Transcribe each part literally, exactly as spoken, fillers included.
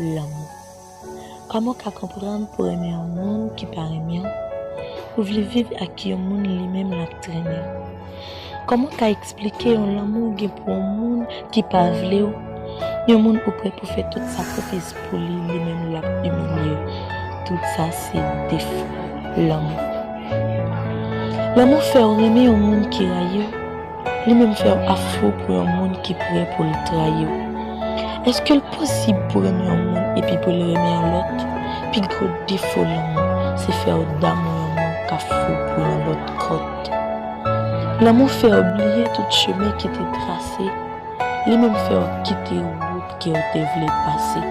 Lanmou. Kòman w ka konprann pou renmen yon moun ki pa renmen w? Ou vle viv ak yon moun li menm l ap trennen w. Kòman w ka eksplike yon lanmou w gen pou yon moun ki pa vle w? Yon moun ou prè pou fè tout sakrifis pou li, li menm l ap imilye w. Tout sa se defo lanmou. Lanmou fè w renmen yon moun ki rayi w. Li menm fè w ap fou pou yon moun ki prè pou l trayi w. Èske l posib pou renmen yon moun epi pou l renmen yon lòt? Pi gwo defo lanmou, se fè w damou yon moun k ap fou pou yon lòt kòt. Lanmou fè w bliye tout chemen ki te trase, li menm fè w kite wout ke w te vle pase.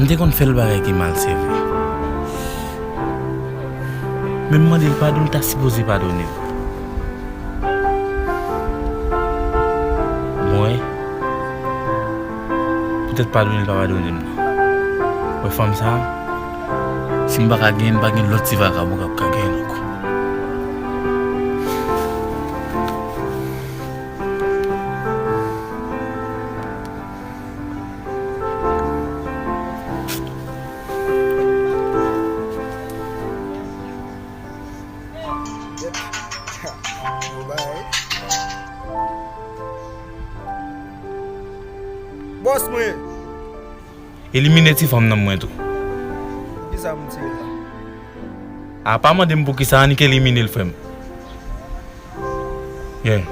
M te konn fè l bagay ki mal, se vre. Men m mande l padon, l ta sipoze padone m. Mwen, poutèt padone l pa padone m nan. Wè fanm sa a, si m pa ka genyen l, pa gen lòt ti vakabon k ap ka genyen l ankò. Bòs mwen! Elimine ti fanm nan mwen tou. Poukisa pou m tire l la? A pa mande m poukisa, annik elimine l, frè m. Yeah.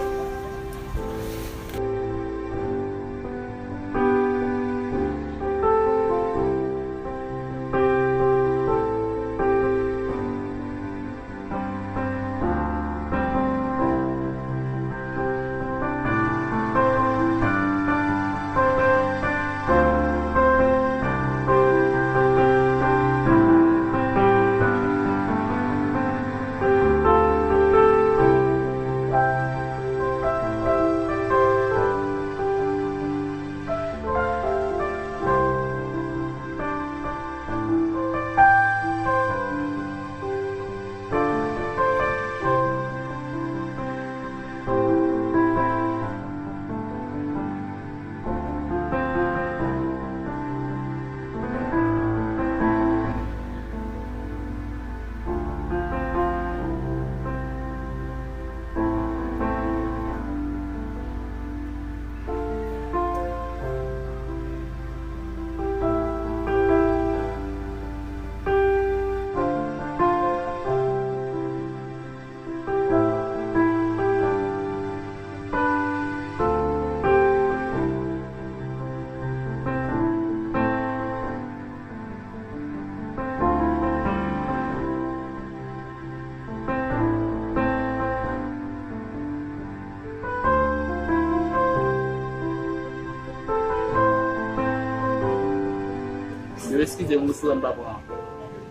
Eskize m wi si m pa pran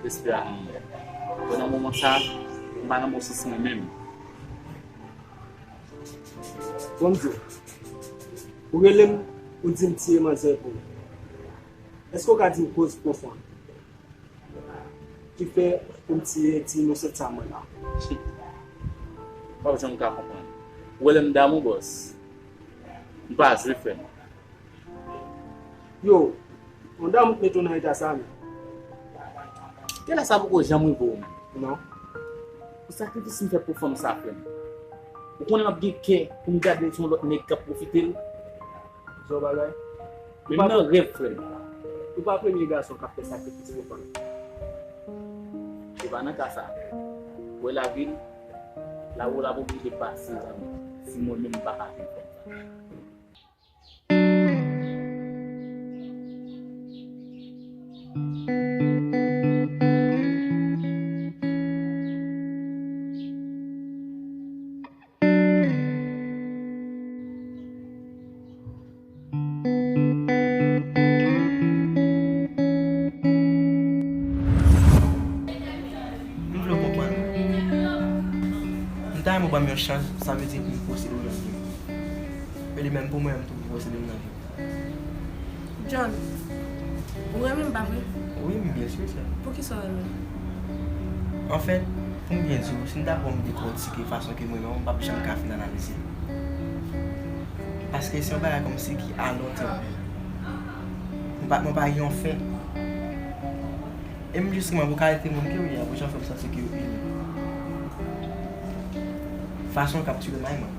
respè a nan men w. Bon, nan moman sa, m pa nan bon sans mwen menm. Bon, m di w, ou rele m, ou di m tiye manzè pou ou. Èske w ka di m koz pwofon ki fè pou m tiye ti inosant sa mwen la? W ap janm ka konprann. Ou wè lè m damou, bòs? M pa jwe, frè m. Yo, yon damou k mete w nan eta sa, men. Kilè sa poko janm rive w menm? Non. Pou sakrifis m fè pou fanm sa, frè m. Ou konnen m ap gen kè pou m gade yon lòt nèg k ap pwofite l? Jan bagay. Menm nan rèv, frè m. Ou pa premye gason k ap fè sakrifis pou fanm. Se pa nan ka sa. Ou wè lavi l, lavi w la oblije pase, zanmi. Si mwen menm m pa ka jwenn fanm sa. M vle w konprann. M ta renmen w ban m yon chans, sa vle di pou m posede w nan vi m. E de menm pou mwen, m tou pou posede m nan vi w. John, ou renmen m, pa vre? Wi, m byen si, sè. Poukisa w renmen m? Anfèt, pou m byen di w, si m ta pran m dekòtike fason ke m renmen w, m p ap janm ka fin analize. Paske se yon bagay kòmsi ki a lon tèm. M pa, mwen pa gen yon fen. E m jis renmen w pou kalite moun ke w ye a, pou jan w fè m santi ke w ini. Fason w kaptire may mwen.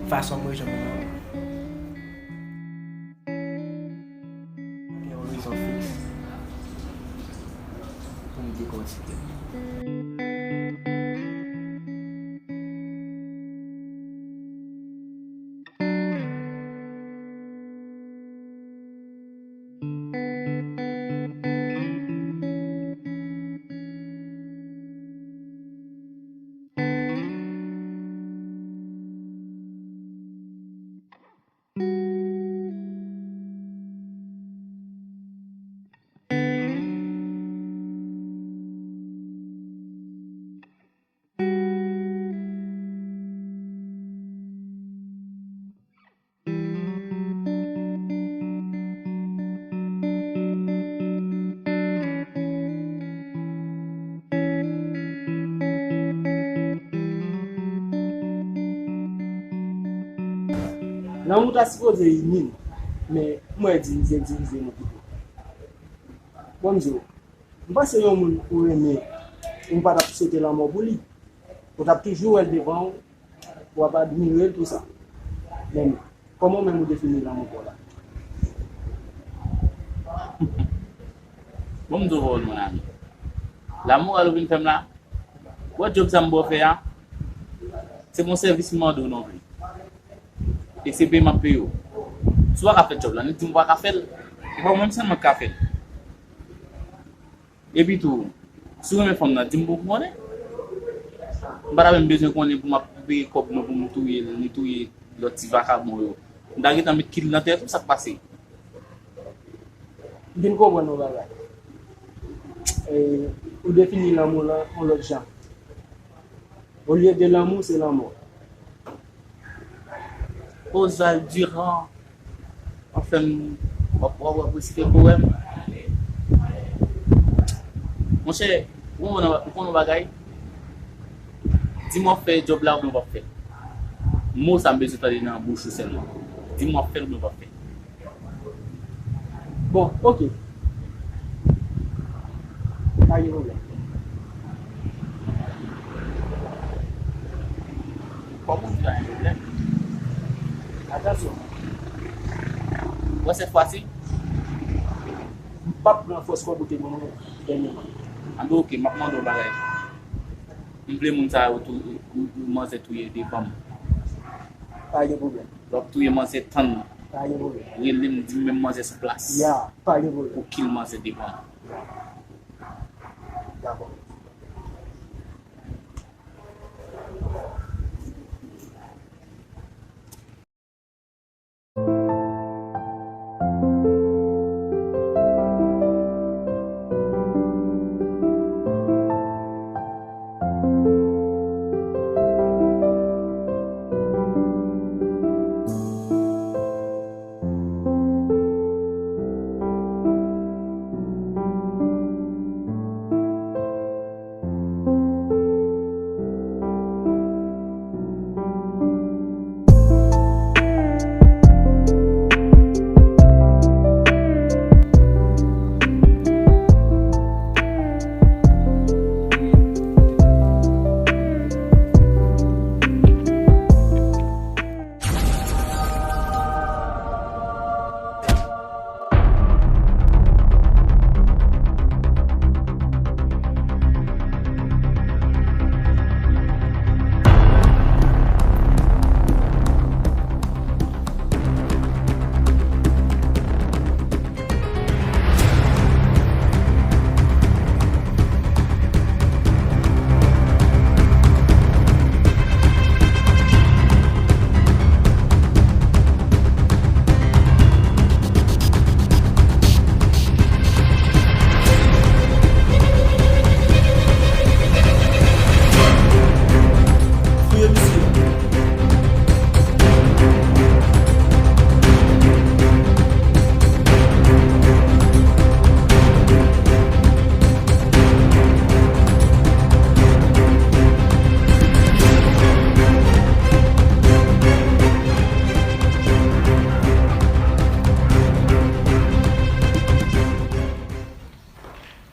Fason mwen janm nan. Gen yon rezon fiks pou m dekòtike. Lanmou ta sipoze ini n, men m wè divize n divize nou pito. Bon, m di w, m panse yon moun ou renmen, ou pa t ap swete lanmò pou li. Ou t ap toujou wè l devan w, w ap admire l, tou sa. Men, kòman w menm ou defini lanmou pa w la? Bon, m di w pawòl, mon ami. Lanmou a ou vin fè m la, wè djòb sa m ba w fè a, se pa yon sèvis m mande w non plis. E se peye m ap peye w. Si w pa ka fè djòb la, ni di m w pa ka fè l. E pa ou menm sèlman k ka fè l. Epi tou, si w renmen fanm nan, di m pou m konnen. M pa ta menm bezwen konnen pou m ap peye kòb mwen pou m touye l, li touye lòt ti vakabon yo. M ta gentan met kil nan tèt ou, sa k pase? M vin konprann yon bagay. E, ou defini lanmou lan yon lòt jan. Olye de lanmou, se lanmò. Oswald Durand, w ap fè m, w ap, w ap, w ap resite powèm. Monchè, ou konn, ou konn yon bagay? Di m w ap fè djòb la oubyen w p ap fè. Mo sa m bezwen tande nan bouch ou sèlman. Di m w ap fè l oubyen w p ap fè. Bon, oke. Pa gen pwoblèm. Kòb ou di pa gen pwoblèm. Atansyon. Bon, sèt fwa si, m p ap pran fòs kòb ou te ban mwen dènyèman. Anben, oke, m ap mande w yon bagay. M vle moun sa yo tou, manzè touye devan m. Pa gen pwoblèm. Lè w ap touye manzè, tann. Pa gen pwoblèm. Rele m, di m menm manzè sou plas. Ya, pa gen pwoblèm. Pou kil manzè devan m. Dakò.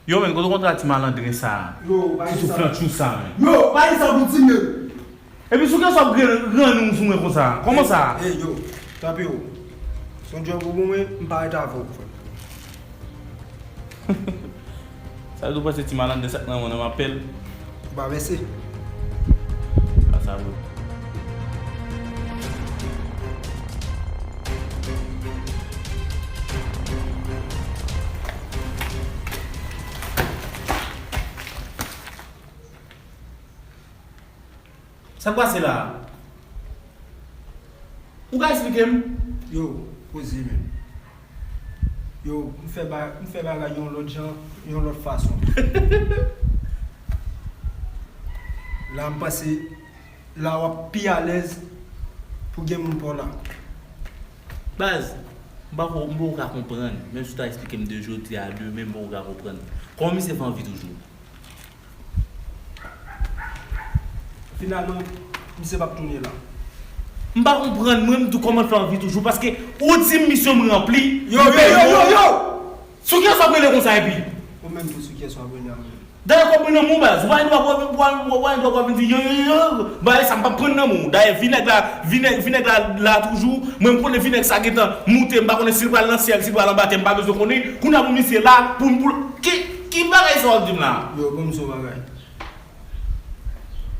Yo, men, kote w kontre ak ti malandren sa a? Yo, pa di sa. Ti souflantchou sa a, men. Yo, pa di sa pou di, men. Epi sou kiyès w ap grenn, grenn ou sou mwen konsa? Kòman sa? Ey, ey, yo, tanpri o. Se yon djòb ou pou mwen, m pa ret avè w. Sa vle di w panse ti malandren sa k nan men w nan m ap pè l? Ou pa vèse. A sa vre. Sa k pase la a? Ou ka eksplike m? Yo, poze menm. Yo, m fè ba-, m fè bagay yon lòt jan, yon lòt fason. La, m panse, la w ap pi alèz pou gen moun pa w la. Baz, m pako, m pako ka konprann. Menm si w ta eksplike m de jodi a demen, m pako ka konprann. Kòman misye fè anvi toujou? Finalman, misye p ap tounen la. M pa konprann, mwen, m tou kòman fè anvi toujou, paske ou di m misyon m ranpli. Yo, yo, yo, yo, yo! Sou kiyès w ap rele konsa epi? Ou menm tou sou kiyès w ap rele a menm? Dayè kòb mwen nan men w baz, w pa gen dwa, w pa gen dwa, w pa gen dwa vin di yo, yo, yo, bagay sa m p ap pran nan men w. Dayè vi nèg la, vi nèg, vi nèg la, la toujou, mwen m konnen vi nèg sa gentan moute, m pa konnen si l pral nan syèl, si l pral anba tè, m pa bezwen konnen. Kounye a pou misye la, pou, pou, ki, ki bagay sa w ap di m la? Yo, ban m di w yon bagay.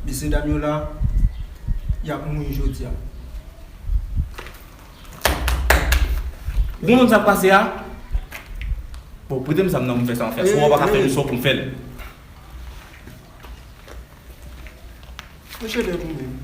Mesye dam yo la, y ap mouri jodi a. Ou konprann sa k pase a? Bon, prete m zam nan pou m fè sa m fè. Si w pa ka fè misyon pou m fè l. Mwen chede tou menm.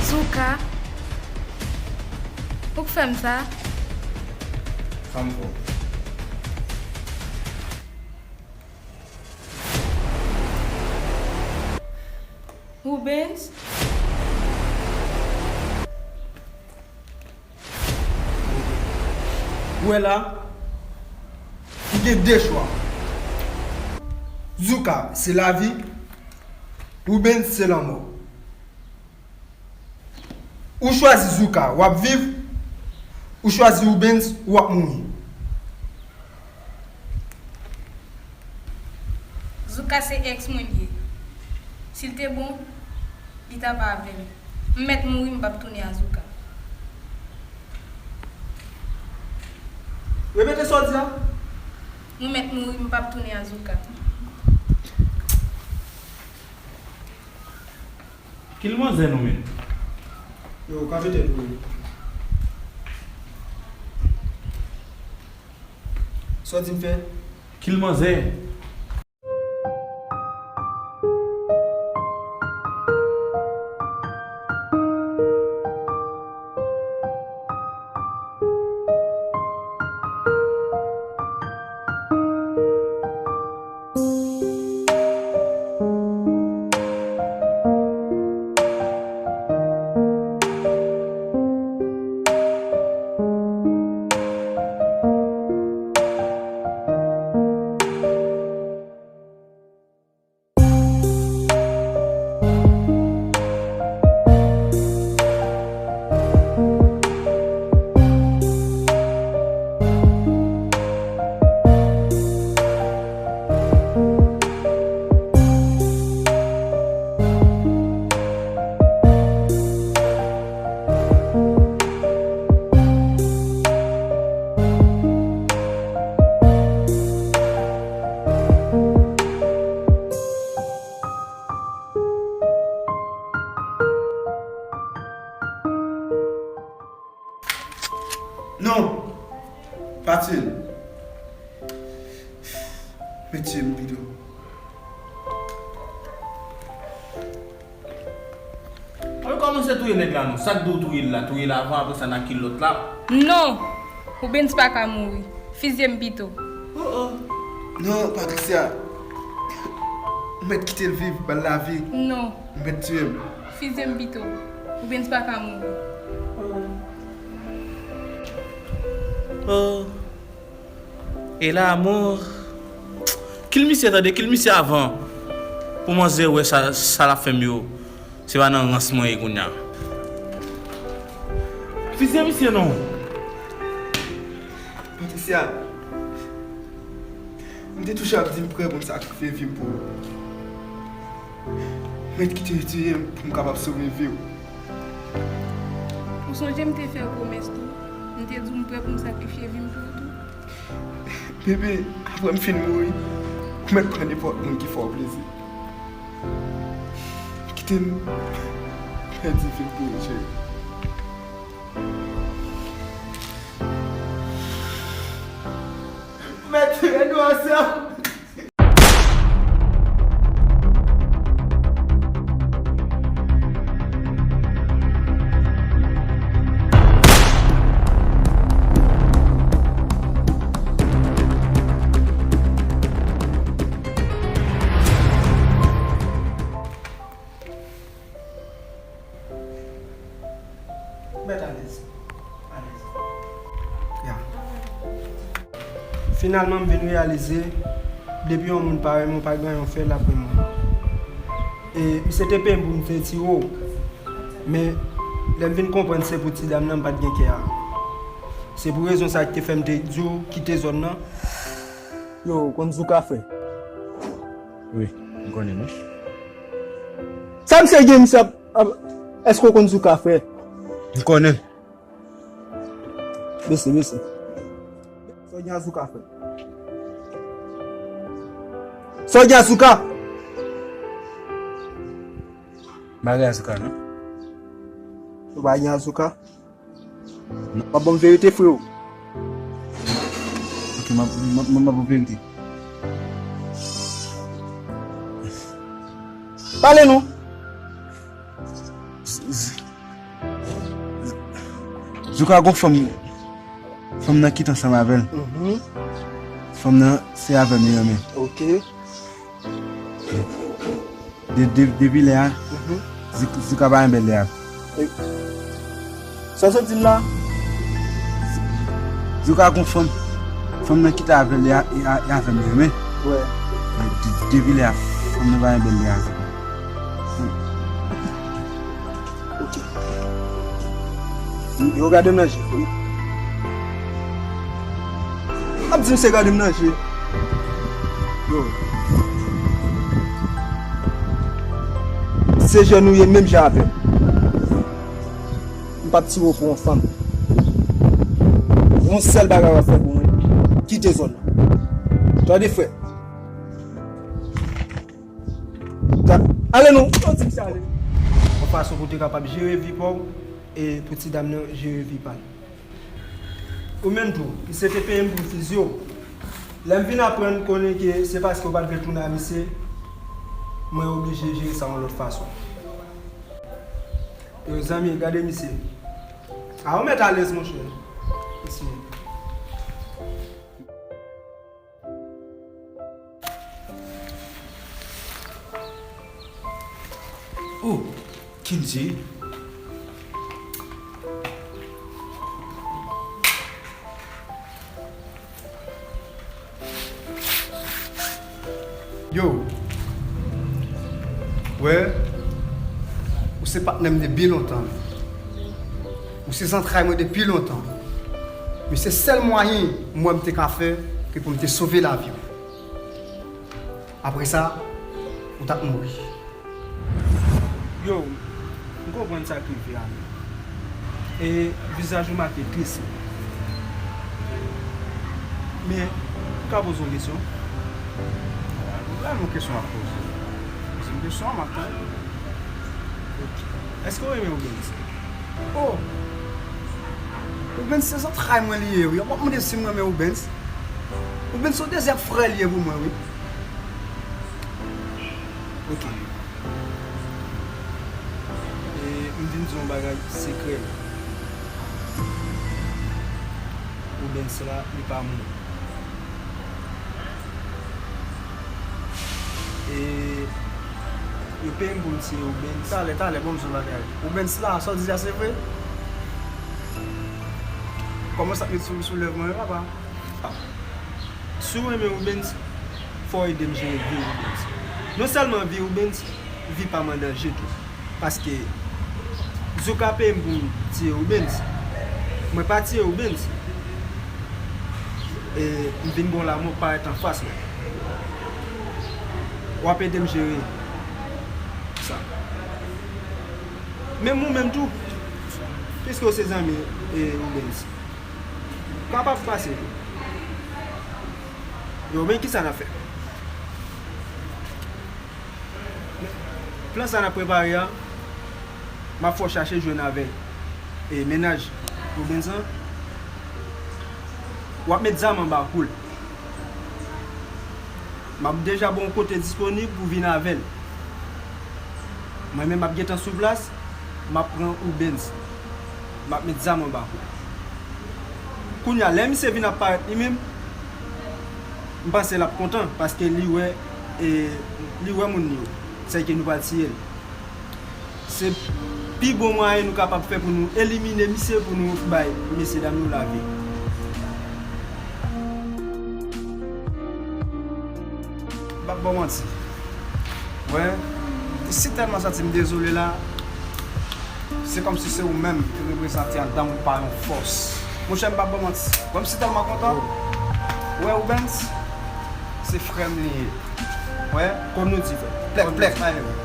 Zouka, ou k fè m sa? Sa m fè w? Rubens? Ou wè la, ou gen de chwa. Zouka, se lavi. Rubens, se lanmò. Ou chwazi Zouka, w ap viv. Ou chwazi Rubens, w ap mouri. Zouka se èks mwen li ye. Si l te bon, li t ap avè m. M mèt mouri, m p ap tounen a Zouka. Repete sa w di a. Mwen mèt mouri, m p ap tounen a Zouka. Kilmanzè nou menm? Yo, kanpe tèt ou. Sa w di m fè? Kilmanzè. Non! Pa tiye l. Mete m pito. Mwen kòmanse touye nèg la non. Sa k di w touye l la, touye l avan, apre sa n a kil lòt la. Non! Rubens pa ka mouri. Fizye m pito. Oh, oh. Non, Patricia. Ou mèt kite l viv, ba l lavi. Non. Ou mèt tiye m. Fizye m pito. Rubens pa ka mouri. Oh. E la, amò. Kil misye, tande, kil misye avan. Pou manzè wè sa, sa l ap fè m yo. Se pa nan rans mwen ye kounye a. Fizye misye non. Patricia, m te toujou ap di m prè pou m sakrifye vi m pou ou. Mèt kite yo tiye m pou m kapab sove vi w. Ou sonje m te fè w pwomès tou? M te di w m prè pou m sakrifye vi m pou ou tou. Bebe, apre m fin mouri, ou mèt pran nenpòt moun ki fè w plezi. Kite m pèdi vi m pou ou, cheri. Mèt tiye nou ansanm. Ou mèt alèz. Alèz. Ya. Finalman, m vin reyalize, depi yon moun pa renmen w, pa gen anyen w fè l ap renmen w. E misye te peye m pou m te tire w. Men, lè m vin konprann se pou ti dam nan, m pa t gen kè a. Se pou rezon sa ki te fè m te di w kite zòn nan. Yo, ou konn Zouka, frè? Wi, m konnen, wi. Sa misye gen, misye ap, ap, èske w konn Zouka, frè? M konnen. Mèsi, mèsi. Sa w gen a Zouka, frè? Sa w gen a Zouka? M pa gen a Zouka, non. Ou pa gen a Zouka? Non. W ap ban m verite, freo. Ok, m ap, m ap, m ap ban w verite. Pale non. Z-, z-, z-, Zouka gon fanm, fanm nan kite ansanm avè l. Mhm. Fanm nan se avè m li renmen. Ok. De, de, depi lè a, mhm, Zouka pa renmen lè a. E, sa w sot di m la? Zouka gon fanm, fanm nan kite avè l, e a, e a, e avè m li renmen. Wè. De, depi lè a, fanm nan pa renmen lè a. Ok. Yo gade m nan je. Ap di m se gade m nan je. Yo. Se jèn ou ye menm jan avè m. M p ap tire w pou yon fanm. Yon sèl bagay w ap fè pou mwen, kite zòn nan. Tande frè. Ale non, ou di misye ale. Yon fason pou w te kapab jere vi pa w e pou ti dam nan jere vi pa l. Ou menm tou, misye te peye m pou m fizye w. Lè m vin aprann konnen ke se paske w pa t vle tounen a misye, mwen oblije jere sa yon lòt fason. Yo, zanmi, gade misye. A, ou mèt alèz, monchè. Mesye. Oh, Kenji. Yo, wè, ou se patnè m depi lontan. Ou se zantray mwen depi lontan. Men se sèl mwayen m wè m te ka fè ke pou m te sove lavi w. Apre sa, ou t ap mouri. Yo, m konprann sa k rive a, men. E vizaj ou make tris. Men, m ka poze w kesyon? Ba m yon kesyon w ap poze. Poze m kesyon an, m ap tande. Ok. Èske w renmen Rubens? Oh! Ou Oubens se zantray mwen li ye, wi. W ap mande si m renmen Oubens. Oubens se yon dezyèm frè li ye pou mwen, wi. Ok. E m vin di yon bagay sekrè. Oubens la, li pa moun. E yo peye m pou m tiye Oubens. Talè, talè, ban m di yon bagay. Oubens la, sa w di a se vre? Kòman sa ap met sou, sou lèv mwen, papa? Si w renmen Oubens, fò w ede m jere vi Oubens. Non sèlman vi Oubens, vi pa m an danje tou. Paske, si w ka peye m pou m tiye Oubens, mwen pa tiye Oubens, e m vin gen yon lanmò parèt anfas mwen. W ap ede m jere sa. Menm ou menm tou, piske w se zanmi e Oubens, kapab pase tou. Yo, men kisa n ap fè? Plan sa n ap prepare a, m ap fè w chache jwenn avèk e mennaj Oubens lan. W ap met zam anba kou l. M ap deja ba w yon kote disponib pou w vin avè l. Mwen menm m ap gentan sou plas, m ap pran Oubens. M ap met zam anba kou l. Kounye a, lè misye vin ap parèt li menm, m panse l ap kontan, paske li wè, e, li wè moun li yo. Sèke nou pral tiye l. Se pi bon mwayen nou kapab fè pou nou elimine misye, pou nou bay mesyedam yo lavi. M p ap ba w manti. Wè, m si tèlman santi m dezole la, se kòmsi se ou menm ki reprezante anndan m pa yon fòs. Monchè, m p ap ba w manti. Wè, m si tèlman kontan. Wè, Oubens, se frè m li ye. Wè, kòm nou di, frè. Plèk, plèk.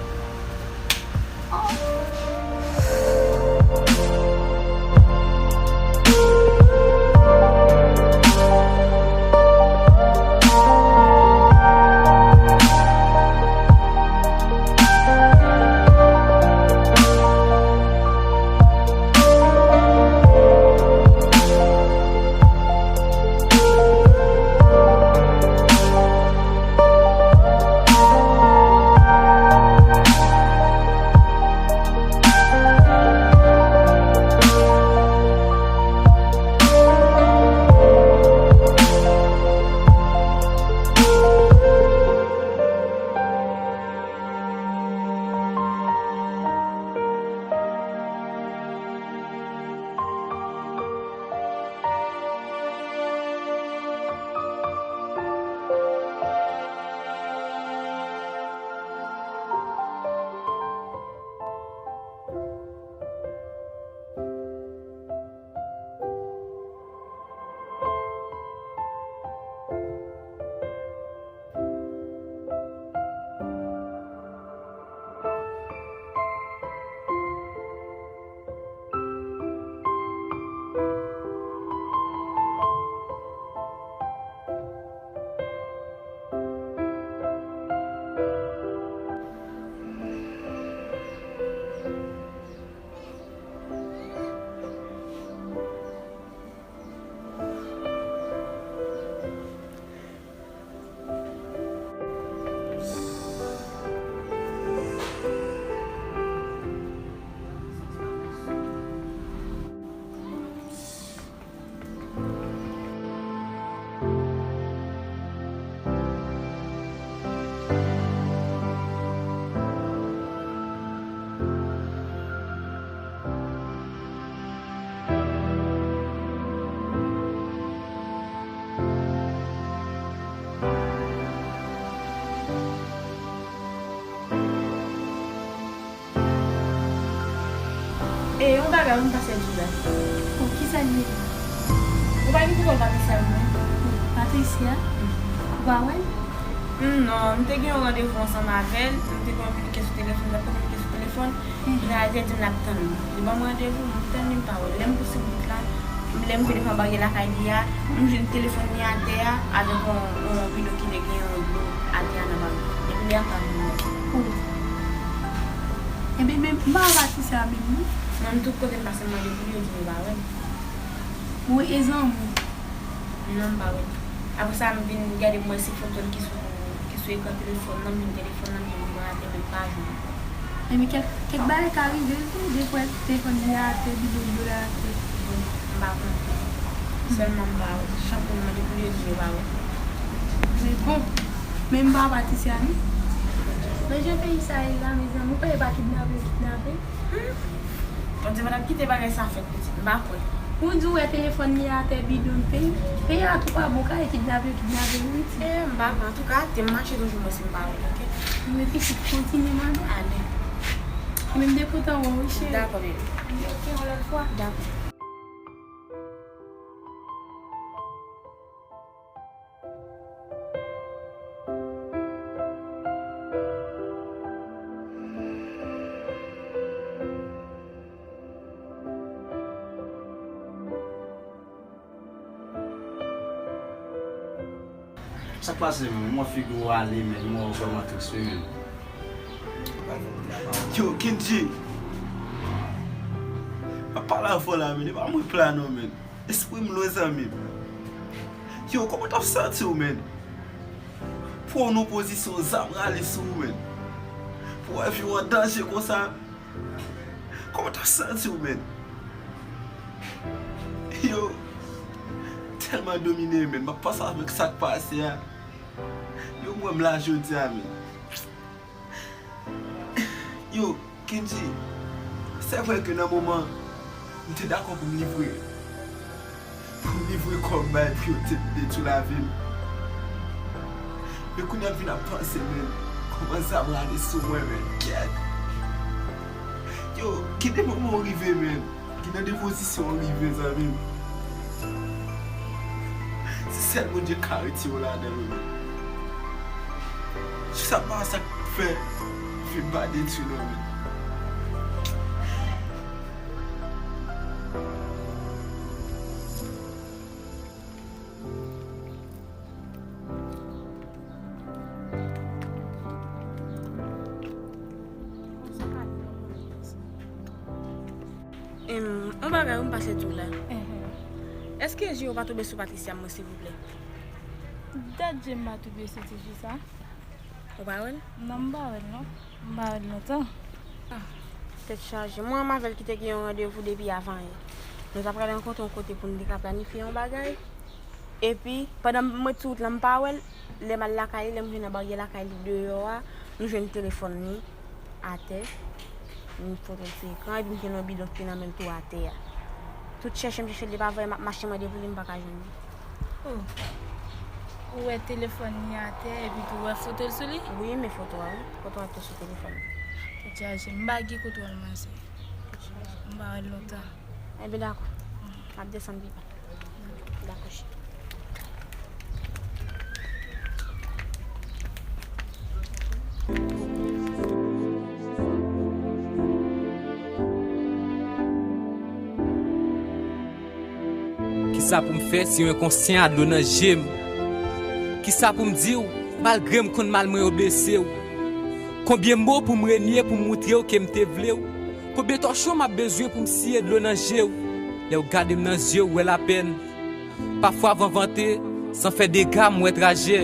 E yon bagay, ou m pase di w la. Pou kisa l ye? Ou pa gen foto Patricia, non? Patricia? Ou pa wè l? Hmm, non, m te gen yon randevou ansanm avè l, m te kominike sou telefòn, m t ap kominike sou telefòn, hmm, Ray te di m l ap tann mwen. Li ban m randevou, m tann li, m pa wè l. Lè m pouse wout la, lè m vin devan baryè lakay li a, m jwenn telefòn li atè a avèk yon, yon rido ki te gen yon dlo atè a nan baryè. Depi lè a, m pa vin wè l. Oh. Ebyen, men, m pa wè Patricia menm, non. Non, m tout kote m pase, m mande pou li, yo di m yo pa wè l. Mwen e zanmi w. Non, m pa wè. Apre sa, m vin gade, m wè se foto l ki sou, ki sou ekran telefòn nan, m vin telefòn nan, m vin pran atè, men m pa jwenn. Ebyen, kèk, kèk bagay ka rive l tou, defwa telefòn li atè, bidon dlo la atè. Bon, m pa konnen. Sèlman m pa wè. Chak moun mande pou yo di yo pa wè. Men bon, men m pa Patricia, non. Men jan peyi sa ye la, mezanmi, ou kwè yo pa kidnape, yo kidnape? Hmm. Bondye pa t ap kite bagay sa fèt, pitit, m pa kwè. Ou di w wè telefòn li atè bidon peyi. Peyi a tou pa bon, ka e kidnape, kidnape wi, ti. E, m pa kwè. Antouka, te m mache toujou, mwen, si m pa wè l, oke? Mwen, pitit, kontinye mande. Ale. Mwen, m te kontan wè w, wi, cheri. Dakò, bebe. Oke, yon lòt fwa. Dakò. Sa k pase, menm? M wè figi w ale, menm. M wè w vrèman tris, wi, menm. Yo, Kendji. M ap pale avè w la, menm. E pa mwen k pla non, menm. Espri m lwen, zanmi m. Yo, kòman w t ap santi w, menm? Pou w nan pozisyon zam rale sou ou, menm. Pou w wè vi w an danje konsa. Kòman w t ap santi w, menm? Yo, tèlman domine, menm. M ap panse avèk sa k pase a. Yo, m wè m la jodi a, menm. Yo, Kendji, se vre ke nan moman, m te dakò pou m livre, pou m livre kò m bay pou yo te detwi lavi m. Men kounye a m vin ap panse, menm, kòman zam rale sou mwen, menm, kèt. Yo, gen de moman w rive, menm. Ki nan de pozisyon w rive, zanmi m. Se sèl Bondye k ka retire w ladan l, wi. Jis apa sa k fè fi m pa detwi non, men. Em, on bagay, wi, m pase di w la. Enhen. Èske je w pa tonbe sou Patricia, mwen, silvouplè? Dat je m pa tonbe sou ti fi sa. Ou pa wè l? Non, m pa wè l, non. M pa wè l lontan. Ah, tèt chaje. Mwen menm avè l ki te gen yon randevou depi avan yè. Nou ta pral rankontre yon kote pou n te ka planifye yon bagay. Epi, pandan m ret sou wout lan, m pa wè l. Lè m al lakay li, lè m rive nan baryè lakay li deyò a, m jwenn telefòn li atè, m foto l sou ekran, epi m jwenn yon bidon ki te nan men l tou atè a. Tout chèche m chèche l, li pa vre, m ap mache mande pou li, m pa ka jwenn li. Oh. Ou wè telefòn li atè, epi tou ou wè foto l sou li? Wi, men foto a, wi. Foto a tou sou telefòn. Tèt chaje, m pa gen kote w al, manzè. M pa wè l lontan. Enben, dakò. M ap desann pi ba. Dakò, cheri. Kisa pou m fè si yon enkonsyan a dlo nan je m? Kisa pou m di w, malgre m konn mal mwen yo blese w? Konbyen mo pou m renye pou m moutre w ke m te vle w? Konbyen tòchon m ap bezwen pou m siye dlo nan je w? Lè w gade m nan zye w, w wè lapèn. Pafwa van vante, san fè dega, m wè trajè.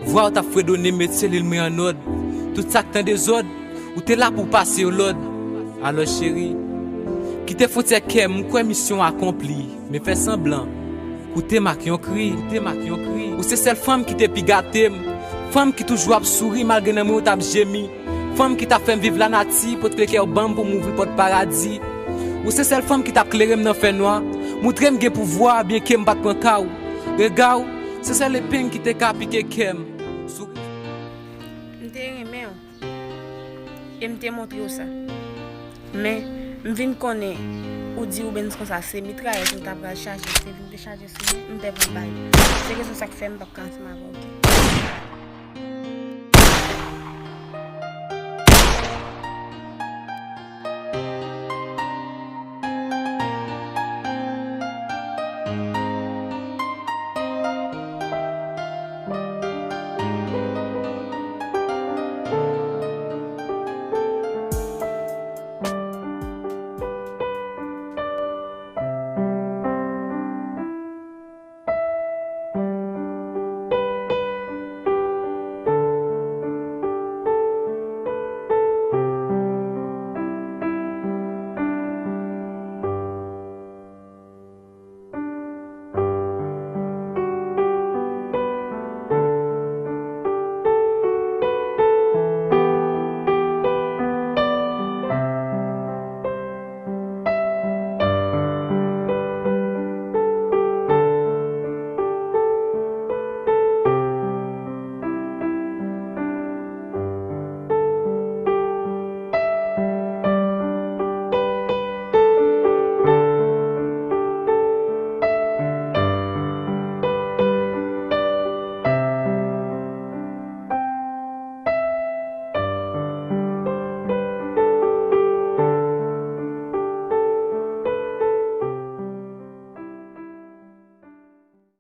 Vwa w t ap fredone m, met selil mwen an nòd. Tout sa k t an dezòd, ou te la pou w pase yo lòd. Alò, cheri, kite fwontyè kè m, m kwè misyon akonpli. Men fè sanblan. Koute m ak yon kri, koute m ak yon kri. Ou se sèl fanm ki te pi gate m. Fanm ki toujou ap souri malgre nan mwen w t ap jemi. Fanm ki t ap fè m viv lanati, pot kle kè w ban m pou m ouvri pòt paradi. Ou se sèl fanm ki t ap klere m nan fènwa. Moutre m gen pouvwa, byenke m pa t pran ka w. Rega w, se sèl epeng ki te ka pike kè m. Souri. M te renmen w. E m te montre w sa. Men, m vin konnen ou di Rubens konsa se mitrayèz ou ta pral chaje, se vin te chaje sou li, m pè pou m bay. Se rezon sa k fè m p ap ka ansanm avè w, oke?